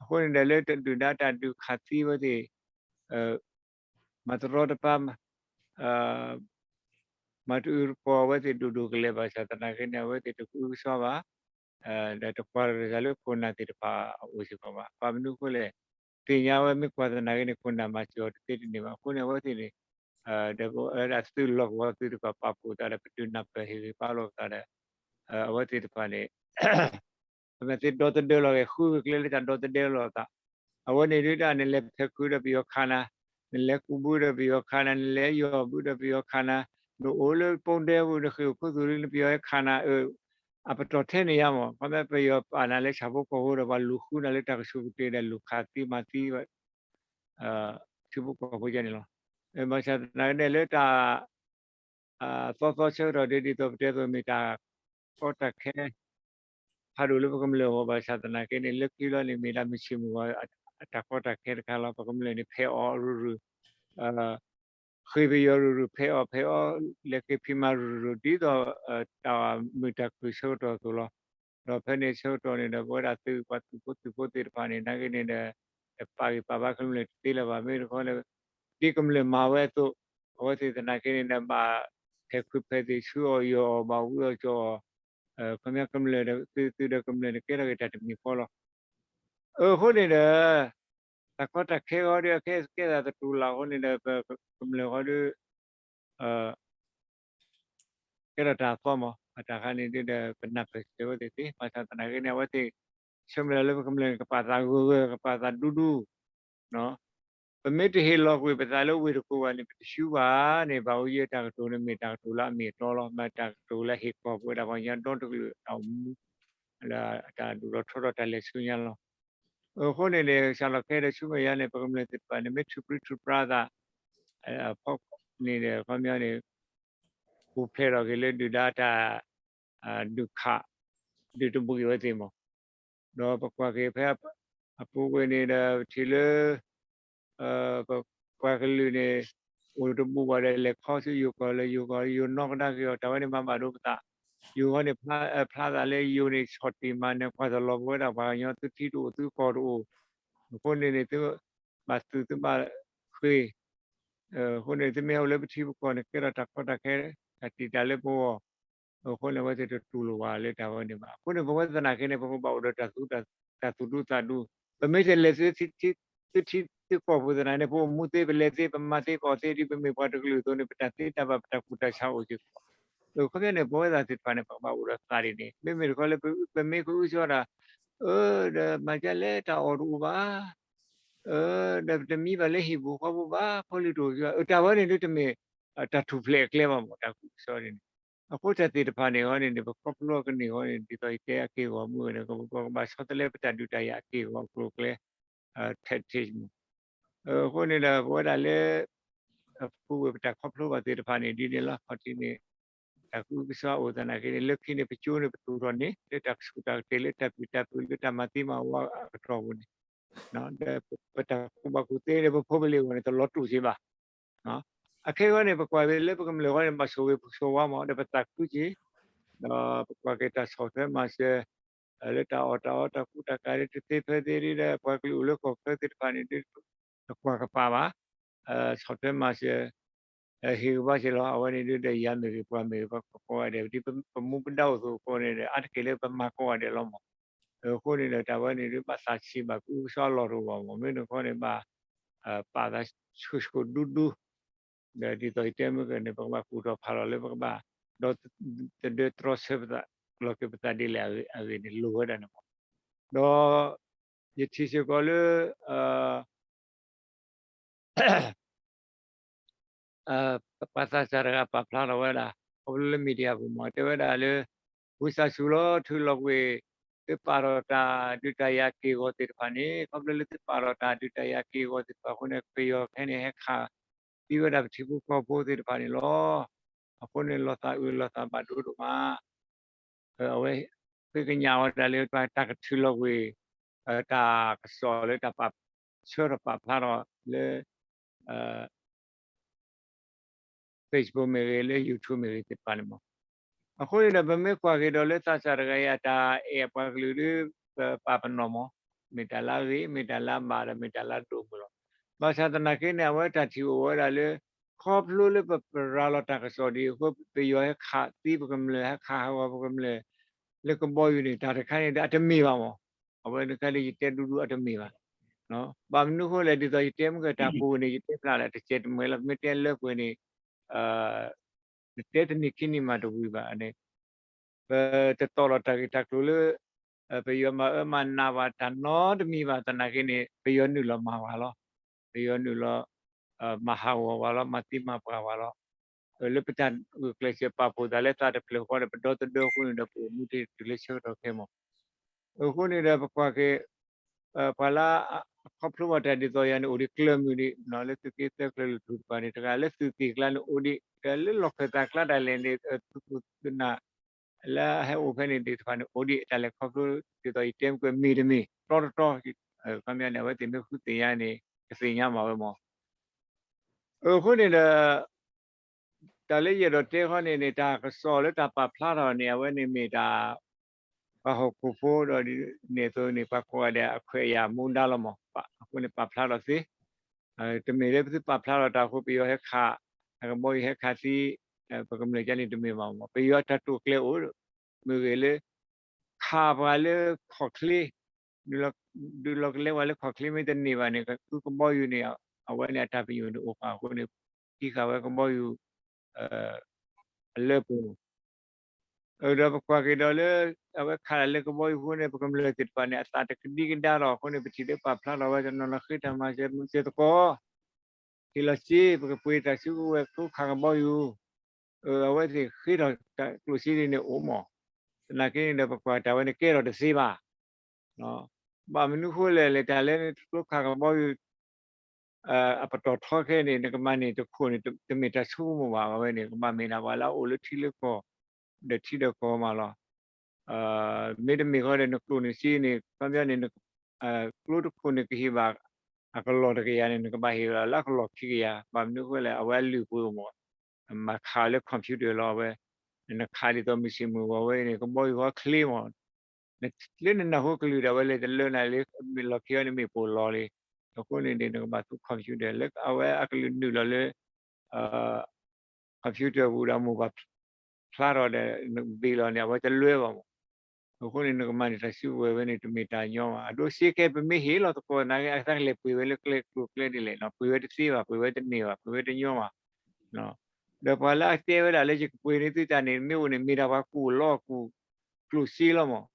အဃိန့ၣ်ဒီး လၢတဒုၣ်ဒါတၢ်ဒုးခးသံဝဲသ့ၣ် မၤတရီတပါ မၤတအုးတပှီၤအဝဲသ့ၣ်ဒိၣ်ဒိၣ်ကလဲာ်ဘၣ်ဆၣ်သနာ်က့န့ၣ် အဝဲသ့ၣ်တကအုကစွါဘၣ်, ဒီးတကွၢ်တဂ့ၤတၢ်လၢခိၣ်နၢ်သ့ၣ်တဖၣ်အအိၣ်စ့ၢ်ကီးဘၣ်. ဘၣ်မနုၤအဃိလဲၣ်, သ့ၣ်ညါဝဲမ့ၢ်ကွၢ်သနာ်က့န့ၣ် ခိၣ်နၢ်မၤစၢၤအီၤတသ့တန့ၢ်ဘၣ်. အဃိန့ၣ် အဝဲသ့ၣ်န့ၣ် ဒီးပဝဲဒၣ်သုးလီၢ်ကဝီၤသုးတကပာ်ဖှိၣ်သးဒီး ပဒုးနၢ်ပၢၢ်ဟ့ၣ်ဂံၢ်ဘါလိာ်ပသးဒီး အဝဲသ့ၣ်တဖၣ်န့ၣ် ပမ့ၢ်သ့ဒီသဒၢလီၤဂ့ၤ ဃုဂ့ၤကျဲလၢတၢ်ဒီသဒၢလီၤသး, အဝဲန့ၣ်ဒုးဒၣ် နလဲၤဖဲးခုဒီးပယီၤခးနၤ, နလဲၤကူးဘုဒီးပယီၤခးနၤ, နလဲၤယီၢ်ဘုဒီးပယီၤခးနၤ, နအိၣ်လၢပူၤဒဲပူၤ နဃ့ၢ်ခိၣ်သူၣ်လံ နပယီၤဟဲခးနၤ, အပတီၢ်ထဲန့ၣ်ယါမး. ခီဖျိပယီၤပာ်နၤလၢဆၣ်ဖိကီၢ်ဖိဒီး ပှၤလူၤဃုနၤလၢတၢ်ကဆူးကတ့ၢ်ဒီး လူၤခးသံမၤသံ ထံဖိကီၢ်ဖိယါန့ၣ်လီၤ. ဘၣ်ဆၣ်သနာ်က့န့ၣ် လၢတၢ် သီသီဆၢကတီၢ်ဒ် ဒ်သိးပတဲအသိး မ့ၢ်တၢ်ကီတၢ်ခဲ ဖးဒိၣ်လၢပကမျၢၢ်အဂီၢ်ဘၣ်ဆၣ်သနာ်က့န့ၣ် လၢခံလီၤန့ၣ် မ့ၢ်ဒၣ်မုၢ်ဆ့ၣ်မုၢ်ဂီၤ အတၢ်ကီတၢ်ခဲတခါလီၤ. ပကမျၢၢ်န့ၣ် ဖဲးအီၣ်ရုၢ်ရုၢ် ဃ့ၢ်ပယီၤရုၢ်ရုၢ် ဖဲးအီၣ်ဖဲးအီ လဲၤက့ၤဖံးမၤရုၢ်ရုၢ် ဒ်သိးတၢ်မုာ်တၢ်ခုၣ်ဆၢကတီၢ်အသိးလီၤ. ဒီးဖဲန့ၣ်ဆၢကတီၢ်န့ၣ်ဒီး ပဝဲဒၣ်သုးပှၤသုးဖိသုးဖိသ့ၣ်တဖၣ်န့ၣ် နာ်က့န့ၣ်ဒီး တပာ်ဂံၢ်ပာ်ဘါကမျၢၢ်တသ့လၢၤဘၣ်. မ့ၢ်တခီန့ၣ် ဒ်ကမျၢၢ်မၤဝဲအသိး အဝဲသ့ၣ်သနာ်က့န့ၣ်ဒီး ဘၣ်ဖဲးခုဖဲးသံး ဆှၢအီၣ်ယီၢ်အီၣ် ဘၣ်ဝံအီၣ်ကၠီအီၣ် ခီပညီကမျၢၢ်ဒီးသုးဒီးကမျၢၢ်န့ၣ် ကဲထီၣ်က့ၤတၢ်တမံၤဃီလီၤ. အဃိန့ၣ်ဒီး တၢ်ကီတၢ်ခဲဃီဒီး အခဲကဲသးသတူၢ်လီၤအဃိန့ၣ်ဒီး ပကမျၢၢ်ဃီဒီး ကဲထီၣ်တၢ်အသီမး. အတၢ်ခါန့ၣ်ဒ်ဒီး ပနၢ်ပၢၢ်စၢၤဝဲသ့ၣ်သ့ ဘၣ်ဆၣ်သနာ်က့န့ၣ် အဝဲသ့ၣ် ဆၢမုၢ်လၢ်လၢပကမျၢၢ်န့ၣ် ကပာ်သးဂၢၢ်ဂၢၢ် ကပာ်သးဒူဒူ ပမ့ၢ်တဟ့ၣ်လီၤကွံာ်ပသးလၢဝ့ၢ်တကူၣ်ဘၣ်န့ၣ် ပတဆူဘၣ်န့ၣ် ဘၣ်အိၣ်ယဲၢ်တၢ်ကတိၤန့ၣ် မ့ၢ်တၢ်ကတိၤလၢအမ့ၢ်အတီလီၤ. မ့ၢ်တၢ်ကတိၤလၢဟ့ၣ်ကီၢ်ပဝဲဒၣ်ပှၤကညီဒီတကလုာ်အတၢ်အိၣ်မူ လၢအတၢ်ဒိၣ်ထီၣ်ထီထီၣ်တၢ်လဲၤဆူညါလီၤ. အဃိန့ၣ်န့ၣ် စးလီၤခဲဒီးဆူမဲာ်ညါန့ၣ် ပကမျၢၢ်သ့ၣ်တဖၣ်န့ၣ် မ့ၢ်ထုးပြံထုးပြါသး အဖီခိၣ်န့ၣ်ဒီး ခီပညီန့ၣ် ပူၤဖျဲးထီၣ်က့ၤလၢဒုၣ်ဒါတၢ် ဒုးခး ဒုးတဘှံးဝဲသ့ၣ်မး. ဒီးပကွၢ်က့ၤဖဲ အပူၤကွံာ်န့ၣ်ဒီး ပထံၣ်လၢ ပပှၤကလုာ်န့ၣ် အိၣ်တဘူၣ်ဘၣ်ဒီး လဲၤခီဆူယိၤကီၢ်လၢယိၤကီၢ် ယိၤနီၢ်ကဒါက့ၤအီၤ တၢ်ဝဲန့ၣ်မၤဘၣ်ဒိပသး, ယိၤဃီန့ၣ် ဖျါသးလၢယိၤန့ၣ် ဆီၣ်တံၢ်မၤနၢၤကွၢ်တလီၤပဝဲဒၣ်ပှၤကညီ သုထံတအိၣ်သုကီၢ်တအိၣ်, အဃိန့ၣ်န့ၣ် သုဘၣ်သုးသုဘၣ်ဃ့ၢ် အဃိန့ၣ် သုမ့ၢ်ဟဲအိၣ်လၢပထံပကီၢ်န့ၣ် ကဲထီၣ်တၢ်ကီတၢ်ခဲ တၢ်တံာ်တာ်လၢပဂီၢ်, အဃိန့ၣ် အဝဲသ့ၣ်တတူၢ်လိာ်ဘၣ်လၢတၢ်ဝဲန့ၣ်ဘၣ်. အဃိန့ၣ် ပဝဲသနာ်က့န့ၣ် ပကဘၣ်အိၣ်ဒီးတၢ်သူ တၢ်သူၣ်ဒူသးဒူ, ပမ့ၢ်တလဲၤသုထံသုကီၢ်ပူၤသနာ်က့န့ၣ် ပအိၣ်မူသ့ ပလဲၤသ့ ပမၤသ့ ပအီၣ်သ့ ဒ်ပမ့ၢ်ပှၤတကလုာ်အသိးန့ၣ် ပတၢ်သ့တၢ်ဘၣ် ပတၢ်ကူၣ်တၢ်ဆးအိၣ်စ့ၢ်ကီး. အခီပညီန့ၣ် ပဝဲသ့ၣ်တဖၣ်န့ၣ် ပကဘၣ်အိၣ်ဒီးသးဒ်န့ၣ် မ့မ့ၢ်တခီလၢ ပမ့ၢ်ကအုကစွါတၢ် အၢ ဒီးမၤဒ်လဲၣ်တၢ်အီၣ်တအိၣ်ဘၣ် ဒီးပတမံဘၣ်လၢဟံၣ်ပူၤဃီပူၤဘၣ် ဖိလံၤတအိၣ်က့ၤဘၣ် တၢ်ဝဲန့ၣ်ဒ်တမ့ၢ် တၢ်ထူၣ်ဖျဲးအကျဲဘၣ်မး တၢ်ကူၣ်ကစီၣ်န့ၣ်. အဃိတၢ်သ့ၣ်တဖၣ်န့ၣ်အီၤန့ၣ် ပခီဖျိကန့ၢ်အီၤန့ၣ် ဒ်သိးယတဲအက့ၢ်အဂီၤမုၢ်န့ၣ် ပကဘၣ်ဆီတလဲပတၢ်ဒုးတၢ်ယၤအက့ၢ်အဂီၤအကျိၤအကျဲ tactics မး. အဃိန့ၣ်ဒီး ပဝဲဒၣ်လၢ အပူၤဝဲပတၢ်ခီဖျိဘၣ်သ့ၣ်တဖၣ်န့ၣ် ဒ်န့ၣ်လီၤ. ခီၣ်ထံးန့ၣ် တၢ်ကူၣ်ကစီၣ်အိၣ်သနာ်က့န့ၣ် လၢခံန့ၣ် ပကၠိန့ၣ် ပတူၢ်ထီၣ်န့ၣ် လၢတၢ်ကဆူးတၢ်ကတ့ၢ် လၢတၢ်ပျံၤတၢ်ဖုး လၢတၢ်မၤသံမၤဝီအကတီၢ်ပူၤန့ၣ် ဒီးပတၢ်ကူၣ်ဘၣ်ကူၣ်သ့ဒီး ပဖိပလံၤအဂီၢ်န့ၣ် တလီၤတူာ်စ့ၢ်ဘၣ်. အခဲအံၤန့ၣ် ပကွၢ်က့ၤလၢပကမျၢၢ်အဂီၢ်န့ၣ် ဘၣ်ဆိၣ်ဂ့ၤဆိၣ်ဝါမး ဒီးပသးခုက့ၤ ဒီးပကွၢ်က့ၤတၢ်ဆီၣ်ထွဲမၤစၢၤ လၢတၢ်အီၣ်တၢ်အီတၢ်ကူတၢ်ကၤ လၢတသ့ဖဲသ့ဒ်ဒီး ပှၤကလုာ်အိၣ်လၢကီၢ်ချၢသ့ၣ်တဖၣ်န့ၣ် တကွၢ်ကပၤဘၣ် ဆီၣ်ထွဲမၤစၢၤ ဟ့ၣ်ဂံၢ်ဘါစ့ၢ်ကီးလီၤ. အဝဲန့ၣ်ဒ်ဒီးယၤမ့ၢ်ဂ့ၤ ပှၤမ့ၢ်ဂ့ၤ ပှၤကိးဂၤဒဲး ဒ်ပမူပဒါအိၣ်အသိးအဃိန့ၣ်ဒီး အါတက့ၢ်လၢပမၤကိးဂၤဒဲးလီၤမး. အဃိန့ၣ်ဒီး တၢ်ဝဲန့ၣ်ဒ်ဘၣ်သးဆံးဘၣ် ကအုကစွါအလီၢ်တအိၣ်ဘၣ်မး မ့ၢ်တခီန့ၣ်ဘၣ် ပာ်သးဆူၣ်ဆူၣ်ဒူဒူ ဒီးဒ်သိးယတဲမ့ၢ်ကန့ၣ် ပကဘၣ်ကူၣ်ထီၣ်ဖးလီၤလၢပကဘၣ် ဒီးတဒၢတြီဆၢပသး လီၤက့ၤပသးဒ်လဲၣ်အဂ့ၢ်န့ၣ် လိၣ်ဝဲဒၣ်န့ၣ်မး. ဒီး ယထံၣ်စ့ၢ်ကီးလၢ ပှၤသးစၢ်တဂၤပာ်ဖျါထီၣ်ဝဲဒၣ် ခီဖျိလၢ media ပူၤမး တဲဝဲဒၣ်လၢ ဝံသးစူၤလီၤ ထုးလီၤကွံာ် သုပာ်ထီၣ်တၢ်ဒုးတၢ်ယၤက့ၢ်ဂီၤသ့ၣ်တဖၣ်န့ၣ် ခီဖျိလၢသုပာ်ထီၣ်တၢ်ဒုးတၢ်ယၤက့ၢ်ဂီၤသ့ၣ်တဖၣ်အဃိန့ၣ် ပယီၤခဲအံၤန့ၣ် ဟဲခးသံဝဲဒၣ်ပထံဖိကီၢ်ဖိသ့ၣ်တဖၣ်န့ၣ်လီၤ. အဃိန့ၣ် လီၤသးအုးလီၤသးဘၣ်ဒိဒိၣ်မး အဝဲဃ့ကညးဝဲဒၣ်လၢ တၢ်ကထုးလီၤကွံာ် တၢ်ကစီၣ်လၢတၢ်ပာ်ဆၢထီၣ်ပာ်ဖျါထီၣ်လၢ Facebook မ့ၢ်ဂ့ၤ လၢ YouTube မ့ၢ်ဂ့ၤသ့ၣ်တဖၣ်န့ၣ်မး. အဃိန့ၣ်ဒီး ပမ့ၢ်ကွၢ်က့ၤဒီးလၢသးစၢ်တဂၤအံၤ အတၢ်အဲၣ်အပှၤကလုာ်ဒီး ပပာ်ပနီၣ်မး, မ့ၢ်တၢ်လၢအဂ့ၤ မ့ၢ်တၢ်လၢအဘၣ်ဒီး မ့ၢ်တၢ်လၢအဒိၣ်မုၢ်လီၤ. ဘၣ်ဆၣ်သနာ်က့န့ၣ် အဝဲတၢ်ထံၣ်အိၣ်ဝဲဒၣ်လၢ ခီဖျိလၢပပရၤလီၤတၢ်ကစီၣ်ဒ်အဃိ ပယီၤဟဲခးသံပကမျၢၢ် ဟဲခးဟးဂီၤပကမျၢၢ် လၢကဘီယူၤန့ၣ် တၢ်တခါန့ၣ်ဒီး အတမ့ၢ်ဘၣ်မး. အဝဲန့ၣ်ခါဒီး ယတဲဒူဒူအတမ့ၢ်ဘၣ်. ဘၣ်မနုၤအဃိလဲၣ် ဒ်သိးယတဲမုၢ်ကတၢ်ပူၤန့ၣ် ယတဲဖျါလၢတစဲးတမှဲၤလီၤ ပမ့ၢ်တဲလၢပှဲၤန့ၣ် နတဲတနံၤခံနံၤမးတဝံၤဘၣ်န့ၣ် ပတတီၢ်လီၤတၢ်ဂ့ၢ်တၢ်ကျိၤလၢ ပယီၤမၤအၢမၤနးဘၣ်တၢ်နီတမံၤဘၣ်သနာ်က့န့ၣ် ပယီၤနုာ်လီၤမၤပှၤလီၤ. ပယီၤနုာ်လီၤ မၤဟးဂီၤပှၤလီၤ မၤသံမၤပှၢ်ပှၤလီၤ. လၢပတၢ်ဂုာ်ကျဲးစၢးပာ်ဖှိၣ်သးလၢသးတဖျၢၣ်ဃီဒီး ပဒီသဒၢအဃိန့ၣ်ဒီး ပအိၣ်မူတ့ၢ်တုၤလၢဆၢကတီၢ်ခဲအံၤမး. အဃိန့ၣ်ဒီး ပကွၢ်က့ၤ ပှၤလၢအခီဖျိဘၣ်တၢ်ဒ်သိးယၤန့ၣ် အိၣ်ဒံးကျၢၢ်မုၢ်ဒံး လၢသုးက့သၢကျၢၢ်လၢထူၣ်တပၤန့ၣ် တဂၤလၢသုးက့ကျါန့ၣ်အိၣ်ဒံး တဂၤလၢလီၢ်ခၢၣ်သးကျါဒၣ်လဲာ်န့ၣ် သုးခိၣ်သုးနၢ် လၢအဟဲအိၣ်ဖဲန့ၣ်သ့ၣ်တဖၣ်န့ၣ် အိၣ်ဒံးတၢ်လဲၤခီဖျိ ဒ်သိးယတဲမ့ၢ်ကွဲမ့ၢ်တမ့ၢ် တီတီတီ ခီပညီန့ၣ် အဝဲသ့ၣ်မ့ၢ်ဃုသ့ၣ်ညါန့ၣ် ကသ့ၣ်ညါမးဝဲမး. အဃိန့ၣ်ဒီး တၢ်လၢယအဲၣ်ဒိးတဲခီန့ၣ်န့ၣ် တၢ်ကစီၣ်လၢတၢ်ပာ်ဖျါထီၣ်န့ၣ် အဝဲန့ၣ်မ့ၢ်တၢ် ပှၤဟီၣ်ခိၣ်ဖိဒီးန့ၣ်အသိးန့ၣ် ပှၤကိးဂၤဒဲးအခွဲးအယာ်မူဒါလီၤမး. အဃိန့ၣ်ပာ်ဖျါထီၣ်သ့ တမ့ၢ်လၢပသုပာ်ဖျါထီၣ်တၢ်အဃိ ပယီၤဟဲခး အကဘီယူၤဟဲခးသံ ပကမျၢၢ်ကန့ၣ်တမ့ၢ်ဘၣ်မး. ပယီၤတၢ်တိာ်ကျဲၤအိၣ် မ့ၢ်ဂ့ၤလၢ ခးပှၤလၢခီၣ်ချ့ ဒုးလီၤကလဲပှၤလၢခီၣ်ချ့မ့ၢ်တန့ၢ်ဘၣ်န့ၣ် ကဘီယူၤန့ၣ် အဝဲန့ၣ်အတၢ်ပညိၣ်န့ၣ်အိၣ်ဃာ်အဃိန့ၣ် သံဃာ်ဝဲကဘီယူၤ အလၢပူၤ ဒီးပကွၢ်က့ၤဒီးလၢ အဝဲခးတၢ်လၢကဘီယူၤအဃိန့ၣ် ပကမျၢၢ်သ့ၣ်တဖၣ်န့ၣ် အသးတကဒံကဒါလီၤ. အဃိန့ၣ် ပထံၣ်လၢပာ်ဖျါထီၣ်ဝဲတနီၤနီၤ ဃ့တၢ်မၤစၢၤမုၢ်စၢၤသကိး ဟ့ၣ်လီၤစ့ ပကပှ့ၤတၢ်စုကဝဲၤကျိခးကဘီယူၤ အဝဲသ့ၣ်ဃ့ထီၣ်ကျိၣ်စ့ဒ်န့ၣ်အိၣ်မး. သနာ်က့န့ၣ်ဒီး ပကွၢ်တၢ်ဝဲန့ၣ်ကဲထီၣ်တသ့ဘၣ်. ဘၣ်မနုၤဃိလဲၣ်လဲၣ် တၢ်လၢကျိခးကဘီယူၤ အပတီၢ်ထီခဲအံၤန့ၣ် နကမၤန့ၢ်တခိၣ်န့ၣ် တမ့ၢ်တၢ်ဆိကမိၣ်ဘၣ်. အဝဲန့ၣ် ကဘၣ်မ့ၢ်ဒၣ်ပှၤလၢအအိၣ်လၢထံလၢကီၢ် ဒီးထံဒီးကီၢ်မးလီၤ. မ့တမ့ၢ်ဃီဒီး နကျိၣ်နစ့န့ၣ် ခီပညီန့ၣ် ကျိတခိၣ်န့ၣ်ကဟ့ၣ်ဘၣ် အကလီၢ်တကယၤန့ၣ် နကဘၣ်ဟ့ၣ်လီၤလၢအကလီၢ်ခံကယၤ. ဘၣ်မနုၤဃိလဲၣ် အဝဲအလုၢ်အပှ့ၤအိၣ်မး မၤခးလၢ computer လီၤ. အဝဲ နခးဒ်သိးမုၢ်ဆ့ၣ်မုၢ်ဂီၤဝဲန့ၣ် ကဘီယူၤဟီချ့မး လၢနနၢ်ဟူကလုၢ်ဒၣ်ဝဲလၢတလၢနၤလၢ မ့ၢ်လီၢ်ခံအီၤန့ၣ်မ့ၢ်ပိာ်လီၤလံ. အဃိန့ၣ်န့ၣ် နကဘၣ်သူ computer လၢအဝဲအကလုၢ်နုာ်လီၤလၢ computer ပူၤဒီးမိၢ်ပၢ်ဖျါထီၣ်ဒီး နဘ့ၣ်လီၤန့ၣ် အဝဲတလွဲဘၣ်မး. အဃိန့ၣ် နကမၤန့ၢ်တၢ်စုကဝဲၤဝဲန့ၣ် တမ့ၢ်တၢ်ညီဘၣ်. အဒိစ့ကဲ ပမ့ၢ်ဟ့ၣ်လီၤသကိးသနာ်က့ အသးကလဲၤပှ့ၤဝဲလၢကျဲကျိၤကျဲဒ်လဲၣ်နီၤ ပှ့ၤဝဲတသ့ဘၣ် ပှ့ၤဝဲတန့ၢ်ဘၣ် ပှ့ၤဝဲတညီဘၣ်. ဒီးပှၤလၢအတဲဝဲဒၣ်လၢယကပှ့ၤန့ၢ်သုတၢ်န့ၣ် မ့ၢ်အိၣ်န့ၣ် မ့ၢ်ဒၣ်ပှၤကူၣ်လီကူၣ်ကျိၣ်စ့လီၤမး.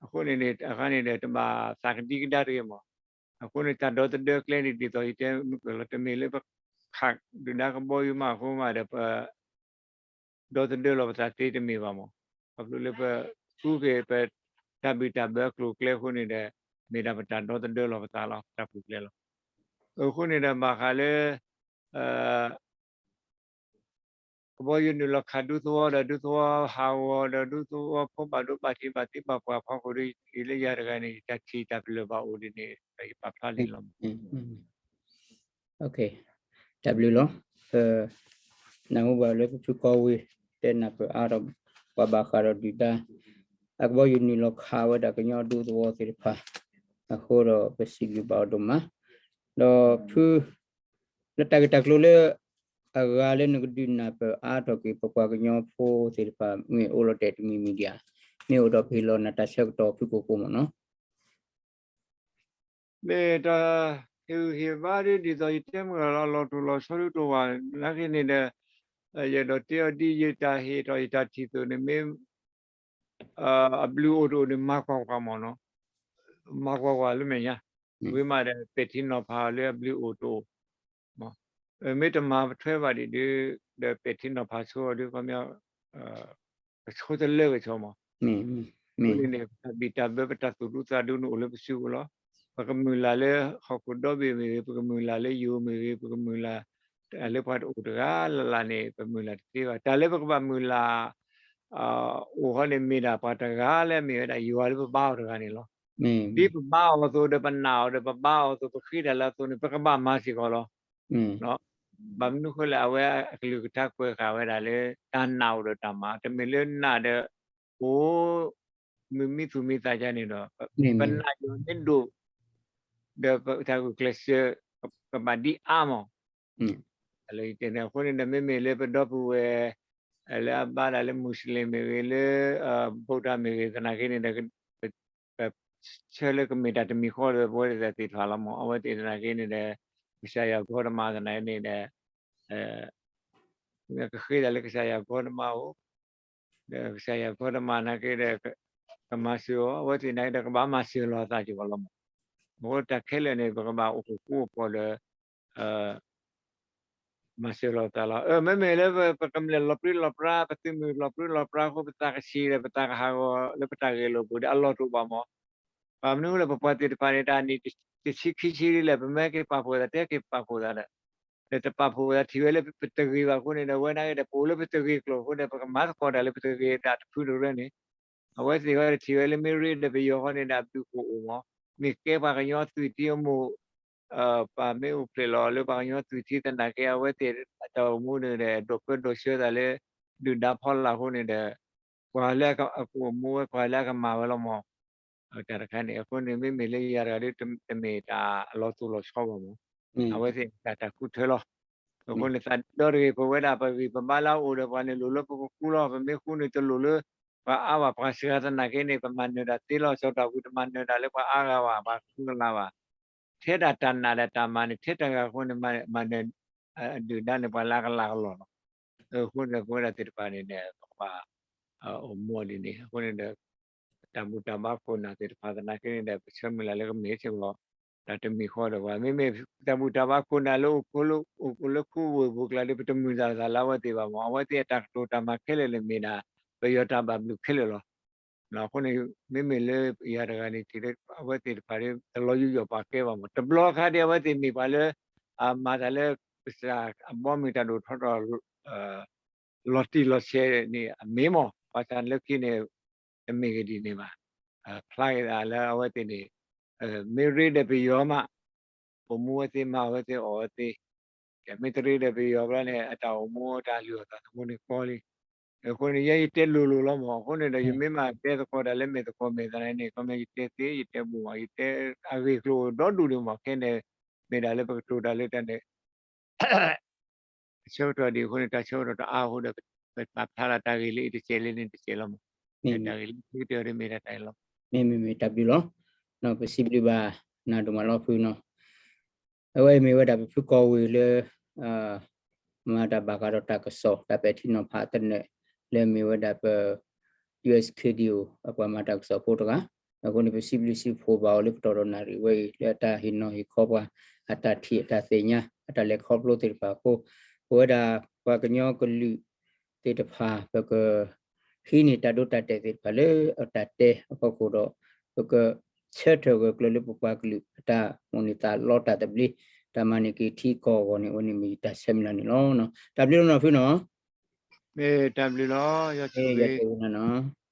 အဃိန့ၣ်န့ၣ် အခါန့ၣ်ဒီး တဘၣ်သးကဒံကဒါတဂ့ၤမး. အဃိန့ၣ် တၢ်ဒီသဒၢကျဲန့ၣ် ဒ်သိးယတဲမုၢ်ကလီၤ တမ့ၢ်လၢပခးဒုၣ်ဒါကဘီယူၤမးအဃိမးဒီး ပ ဒီသဒၢလီၤပသးသ့တမ့ၢ်ဘၣ်မး. ခီဖျိလၢပဃုက့ၤ ပတၢ်ဘံၣ်တၢ်ဘၢအကျိၤအကျဲအဃိန့ၣ်ဒီး မ့ၢ်ဒၣ်ပတၢ်ဒီသဒၢလီၤပသးလီၤ ပတၢ်ပူၤဖျဲးလီၤ. အဃိန့ၣ်ဒီးဘၣ်ဃးလၢ ကဘီယူၤနုာ်လီၤခးဒူသဝီဒီး ဒူသဝီဟးဂီၤဒီး ဒူသဝီဖိဘၣ်ဒိဘၣ်ထံးဘၣ်သံဘၣ်ပှၢ်ဖီခိၣ်ဒီး လၢယၤတဂၤန့ၣ် ယတၢ်ထံၣ်တၢ်ပလၢၢ်ဘၣ်အိၣ်ဒ်န့ၣ် ယပာ်ဖျါန့ၣ်လီၤ. တၢ်ဘျုးလီၤ. နၢ်ဟူဘၣ်လၢပဖုကီဝံၤ တဲနၢ်ပၢၢ်အါထီၣ် ပှၤဘၣ်ဃးဒီးဒုၣ်ဒါ အကဘီယူၤနုာ်လီၤခးဝဲဒၣ်ကညီဒူသဝီသ့ၣ်တဖၣ် အဃိဒီးပစံးဘျုးဘၣ်အီၤဒိၣ်မး ဒီးဖု လၢတၢ်ဂ့ၢ်တၢ်ကျိၤလၢ အဂၤလၢနကဒုးနၢ်ပၢၢ်အါထီၣ်က့ၤ ပပှၤကညီဖိသ့ၣ်တဖၣ် မ့ၢ်အိၣ်လီၤတဲာ်တမံၤမံၤဒံးဧါ, မ့ၢ်အိၣ်ဒီးပဟ့ၣ်လီၤနၤတၢ်ဆၢကတီၢ်ဖုကိၣ်ကိၣ်မ့ၢ်နီၤ. မ့ၢ်တၢ်ဟ့ၣ်ဂံၢ်ဟ့ၣ်ဘါဒ်ဒ်သိးယတဲမုၢ်လီၤ လီၤတိၢ်လီၤဆီဒုးတိၢ်ဝဲ နာ်က့န့ၣ်ဒီး ယအဲၣ်ဒိးတဲအီၤဒ်ယတၢ်ဟ့ၣ်ထီၣ်ယတၢ်ထံၣ်သိးန့ၣ်မ့ၢ် အဘျုးအိၣ်တအိၣ်န့ၣ် မၤကွၢ်ကွၢ်မ့ၢ်နီၤ, မၤကွၢ်ကွၢ်လၢမဲာ်ညါ, ဝံၤမးဒီး ပဲာ်ထံနီၤဖးအီၤလၢအဘျုးအိၣ်တအိၣ်, မ့ၢ်တမၤပထွဲဘၣ်ဒံးဒုး ဒီးပဲာ်ထံနီၤဖးဆိအီၤဒုး ခီပညီ ကဆိတလၢကဆီမး, အဃိန့ၣ်န့ၣ် ပတၢ်ဘံၣ်တၢ်ဘၢပတၢ်သူၣ်ဒူသးဒူန့ၣ်အိၣ်လၢပစုပူၤလီၤ. ပကမုၢ်လၢ်လၢဟီၣ်ခိၣ်ဒီဘ့ၣ်မ့ၢ်ဂ့ၤ, ပကမုၢ်လၢ်လၢယိၤမ့ၢ်ဂ့ၤ, ပကမုၢ်လၢ်လၢပှၤတအိၣ်တဂၤလၢ်လၢ်န့ၣ် ပမုၢ်လၢ်တသ့ဘၣ်. တၢ်လၢပကဘၣ်မုၢ်လၢ် အိၣ်ဃီန့ၣ် မ့ၢ်ဒၣ်ပှၤတဂၤလၢအမ့ၢ်ဝဲဒၣ်ယွၤလၢပဘါအီၤတဂၤန့ၣ်လီၤ. ဒ်ပဘါအီၤအသိးဒီးပနာ်အီၤဒီးပဘါအီၤအသိး ပဃ့တၢ်လၢအသိးန့ၣ် ပကဘၣ်မၤစ့ၢ်ကီးလီၤ. ဘၣ်မနုၤဃိလဲၣ် အဝဲအကလုၢ်ကထါကွဲးဃာ်ဝဲဒၣ်လၢ တၢ်နာ်အိၣ်ဒီးတၢ်မၤ, တမ့ၢ်လၢနာ်ဒီး အိၣ်မုာ်မံသူၣ်မံသးဒ်န့ၣ်ဒီး ပနာ်ယိာ်မ့ၢ်ဒိၣ် ဒီးပတၢ်ဂုာ်ကျဲးစၢး ကဘၣ်ဒ်အါမး. အဃိန့ၣ်ဒီး မ့မ့ၢ်လၢပဒီပုၢ်ဝဲၢ် လၢအဘါဒၣ်လၢမူးစလ့ၣ်မ့ၢ်ဂ့ၤ လၢ ဗုဒ္ဓ မ့ၢ်ဂ့ၤ သနာ်က့န့ၣ်ဒီး ပဆၢလၢကမ့ၢ်တၢ်တမံၤဃီဒီး ပဝဲဒၣ်သ့ၣ်တဖၣ်လီၤမး. အဝဲသ့ၣ်သနာ်က့န့ၣ်ဒီး ကစၢ်ယွၤ ဂေါတမ သနာ်က့န့ၣ်ဒီး ကဃ့တၢ်လၢကစၢ်ယွၤ ဂေါတမ အိၣ်, ဒီးကစၢ်ယွၤ ဂေါတမ သနာ်က့ဒီး ကမၤစၢၤအီၤ, အဝဲသ့ၣ်သနာ်က့ဒီး ကဘၣ်မၤစၢၤလီၤအသးက့ၤဝဲလီၤမး. အဃိတၢ်ခဲလၢာ်န့ၣ် ပကဘၣ်အိၣ်ဃူအိၣ်ဖိးဒီး မၤစၢၤလီၤသးလီၤ. မ့မ့ၢ်လၢပကမျၢၢ်လီၤပြံလီၤပြါ ပသုးမုၢ်လီၤပြံလီၤပြါအဃိ ပသးကဆံးဒီး ပသးကဟးဂီၤလၢပတၢ်ဂဲၤလိာ်ပူၤဒီး အလီၢ်တအိၣ်ဘၣ်မး. ဘၣ်မနုၤလဲၣ် ပပှၤသ့ၣ်တဖၣ်န့ၣ် တၢ်နံၣ်တဆံခံဆံဒ်လဲၣ် ပမ့ၢ်က့ၤပာ်ဖှိၣ်သး တဲက့ၤပာ်ဖှိၣ်သးဒီး ဒီးတပာ်ဖှိၣ်သးထံၣ်ဝဲလၢပတဂ့ၤဘၣ်အဃိန့ၣ်ဒီး ဝဲနာ်က့ဒီး ပအိၣ်လၢပတဂ့ၤကျိာ်အဃိန့ၣ် ပကမၤသကိးတၢ်လၢပတဂ့ၤတၢ်တဖုတရၢန့ၣ် အဝဲသ့ၣ်ဝဲတထံၣ်ဝဲလၢမ့ၢ်ရ့ဒီးပယီၤဃီန့ၣ်ဒီး အဘျုးကအိၣ်မး. မ့ၢ်ကဲပှၤကညီသွံၣ်ထံအမိၢ် ပမ့ၢ်အိၣ်ဖျဲၣ်လီၤလၢပှၤကညီသွံၣ်ထံသနာ်က့ အဝဲသ့ၣ်အတၢ်အိၣ်မူန့ၣ်ဒီး ဒိးပၢဒိးဆှၢသးလၢ ဒုၣ်ဒါဖီလာ်အဃိန့ၣ်ဒီး ကွၢ်လၢအကအိၣ်မူဝဲ ကွၢ်လၢအကမၤဝဲလီၤမး. တၢ်တခါန့ၣ် အဃိန့ၣ် မ့မ့ၢ်လၢယၤတဂၤဒီး တမ့ၢ်တၢ်အလီၤသူၣ်လီၤဆီဘၣ်မး. အဝဲသ့ၣ်တၢ်တၢ်ဃုထၢလီၤ. အဃိန့ၣ် သးဒီတဂ့ၤ ပဝဲဒၣ်ပဂံၢ်ပဘါလၢအအိၣ်ဒီးပှၤန့ၣ် လိၣ်လၢပကဃူလီၤ. ပမ့ၢ်ဃူန့ၣ် တလိၣ်လၢပှၤအါဘၣ် ပှၤစှၤသနာ်က့န့ၣ် ပမၤနၢၤတၢ်သ့လီၤ. စီၤတၢ်ဝံၤတမၤနၢၤတၢ်လၢပှၤအါဂၤဘၣ် ပှၤဃုကလးဘၣ်. ထဲဒၣ်တၢ်နာ်ဒီးတၢ်မၤန့ၣ် ထဲတဂၤအဃိန့ၣ် မၤနၢၤ ဒုၣ်ဒါန့ၣ် ပှၤလၢအကလးကလီၢ်လီၤ. အဃိန့ၣ် ပဝဲဒၣ်သ့ၣ်တဖၣ်န့ၣ်ဒီး ပကဘၣ် အိၣ်မူဒ်န့ၣ် အဃိန့ၣ်ဒီး တၢ်ဘူၣ်တၢ်ဘါခိၣ်နၢ်သ့ၣ်တဖၣ်သနာ်က့န့ၣ်ဒီး ပဆၢမုၢ်လၢ်လၢကမ့ၢ်စ့ၢ်ကီး တၢ်တမံၤဃီဒီးပှၤ မ့မ့ၢ်တၢ်ဘူၣ်တၢ်ဘါခိၣ်နၢ်လၢ အိၣ်လၢခူဝ့ၢ်ပူၤကျါဒီး ပတမုာ်သးသးလၢအဝဲသ့ၣ်ဘၣ်မး. အဝဲသ့ၣ်အတၢ်ကတိၤတၢ်မၤခဲလၢာ်န့ၣ်မ့ၢ်ဒၣ် ပယီၤတၢ်ဘၣ်ဘျုးခဲလၢာ်လီၤ. အဃိန့ၣ် မ့မ့ၢ်လၢယၤတဂၤန့ၣ် ထံၣ်လၢအဝဲသ့ၣ်တဖၣ်ဒီး တလီၤယူးယီၣ်ပာ်ကဲဘၣ်မး. တဘျီခါဒီး အဝဲသ့ၣ်မ့ၢ်ပှၤလၢ အမၤတၢ်လၢ ကစၢ်အဘီမုၢ်တၢ်ဒိၣ်ထီၣ်ထီ လီၤတံၢ်လီၤဆဲးန့ၣ်အမ့ၢ်မး. ဘၣ်ဆၣ်လၢခံန့ၣ် တမ့ၢ်ဂ့ၤဒ်န့ၣ်ဘၣ်. ဖျါဂ့ၤသးလၢအဝဲသ့ၣ်န့ၣ် မ့ၢ်ရ့ဒီးပယီၤမး အိၣ်မူဝဲသ့မး အဝဲသ့ၣ်အီၣ်ဝဲသ့, မ့ၢ်တရ့ဒီးပယီၤဘျီန့ၣ် အတၢ်အိၣ်မူတၢ်လုၢ်အီၣ်သးသမူန့ၣ်ကီလံ. အဃိန့ၣ် ယဲယတဲလိၤလိၤလီၤမး. အဃိန့ၣ်ဒီး ယမ့ၢ်မးတဲသကိးတၢ်လၢမဲာ်သကိးမဲာ်သးန့ၣ် ခီမ့ၢ်ယတဲသ့ ယတဲဘူးဘၣ် ယတဲအဂ့ၢ်ကျိၤဒီဒူၣ်န့ၣ်မး. ခဲန့ၣ် မ့ၢ်ဒၣ်လၢပကတိၤတၢ်လၢတၢ်န့ၣ် အဆၢကတီၢ်ဒ်အဃိန့ၣ် တၢ်ဆၢကတီၢ်တအါအဃိဒီး ပပာ်ဖျါလၢတၢ်ဂ့ၢ်လၢအံၤတစဲးလၢန့ၣ်တစဲးလီၤမး. တၢ်ဂ့ၢ်လၢခံကတၢၢ်ဒီးမ့ၢ်ဒၣ်တၢ်အံၤလီၤ. မ့မ့ၢ်မ့ၢ်တၢ်ဘျုးလီၤ. ပစံးဘျုးဘၣ်နၤဒိၣ်မးလီၤဖုနီၤ. အဝဲအံၤမ့ၢ်ဝဲဒၣ်ပဖုကီၢ်ဝ့ၢ်လၢ မၤတၢ်ဘၣ်ဃးဒီးတၢ်ကစီၣ် တၢ်ပဲာ်ထံနီၤဖးသနၢၣ် လၢမ့ၢ်ဝဲဒၣ်ပ ယူၢ်အ့းခ့ဒံၣ်အိၣ် အပှၤမၤတၢ်ကစီၣ်ဖိတဂၤ. အဃိန့ၣ် ပစံးဘျုးစံးဖှိၣ်ဘၣ်အီၤလၢကတီၢ်ဒီးနၣ်ရံၣ်ဝဲအံၤ လၢအတၢ်ဟ့ၣ်နီၤဟ့ၣ်ခီပှၤ အတၢ်ထံၣ်အတၢ်သ့ၣ်ညါ အတၢ်လဲၤခီဖျိသ့ၣ်တဖၣ်အဃိ ပဝဲဒၣ်ပှၤကညီကလုာ်သ့ၣ်တဖၣ် ပကဟံးန့ၢ်တၢ်ဒိတၢ်တဲာ်သ့ၣ်တဖၣ်လၢအတၢ်တဲအဖီခိၣ်ဒီး ပကဆၢထၢၣ်ဂၢၢ်ကျၢၤလၢပပှၤကလုာ်အတၢ်မိၣ်န့ၢ်သးလီတၢ်သဘျ့ တၢ်မၤန့ၢ်က့ၤထံကီၢ်အဂီၢ်န့ၣ် အဝဲန့ၣ်မ့ၢ်ယတၢ်ဆၢမုၢ်လၢ်န့ၣ်လီၤ. တၢ်ဘျုးလီၤနီၤဖုနီၤ. မ့ၢ်တၢ်ဘျုးလီၤ ယွၤဆိၣ်ဂ့ၤနၤနီၤ.